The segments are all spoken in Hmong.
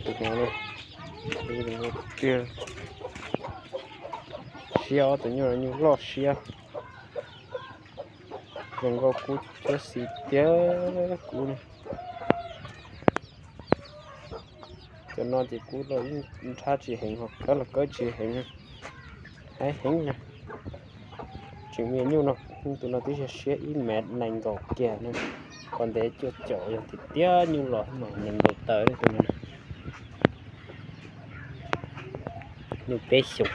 Tus no, siab, ob tug nyuj no nyuj loj siab. Zoo nkauj kub thiab xis tiag kub. Cov no ces kub los yeej nrhab tsis heev, ho kawb los kawb tsis heev, haib heev na. Tseem me nyuj no, tus no twb yog siab ib mev nees nkaum kiag na, qhov ntev cuaj caum yog tiag tiag nyuj los mas nees nkaum tawm tus no. Nyuj peb xyoos.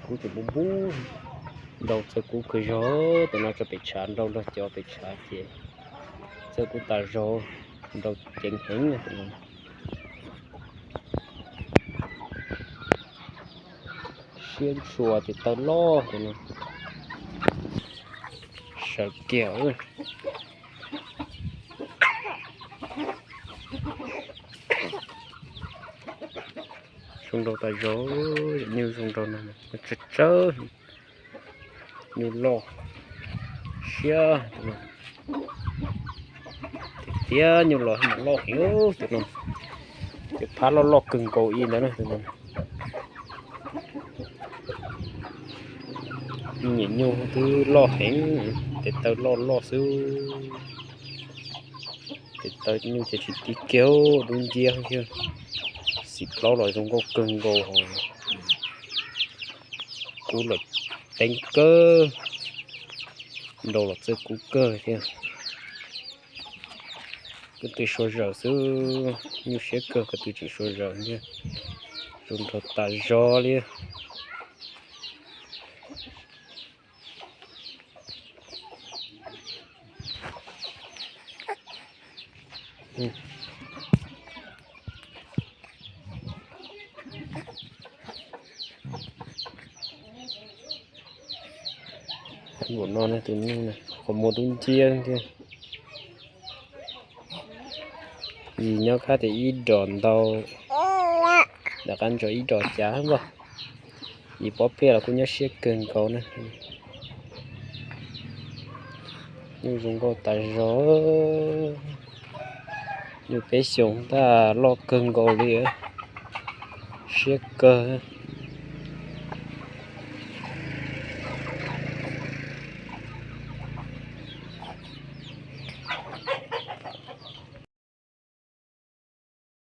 Kub ces npub npub, nrau txawj kub kawg zog, tus no tso pem tshav nrau nrog cov pem tshav ces txawj kub tas zog, nrau ceev heev tus no. Siab ntshua ces taw loj tus no. Sawv kiag. Zoo nrau tas zog, nyuj zoo nrau no, tsawg tsawg, nyuj loj siab. Tiag tiag nyuj los mas loj heev tus no, ces phab loj loj kawg nkaus li ntawd na tus no. Nyuj niam nyuj twb loj heev, tes taw loj loj xwb. Tes taw nyuj ces tsis tib kiag, dub nciab thiab. Xim plaub los zoo nkauj kawg nkaus, kub los teeb kawg, nrau los txawj kub kawg thiab. Ko tw sua zaws xwb, nyuj siab kawg ko tw tseem sua zaws thiab. Zoo nrau tas zog li. Npaum no tus nyuj qhov muag dub nciab thiab. Yim nyob khab tias ib dos ntau, nram qab ntsos ib dos cav npog. Yim pob pliaj los kuj nyob siab kawg nkaus na. Nyuj zoo nkauj tas zog, nyuj peb xyoos tab loj kawg nkaus li, siab kawg.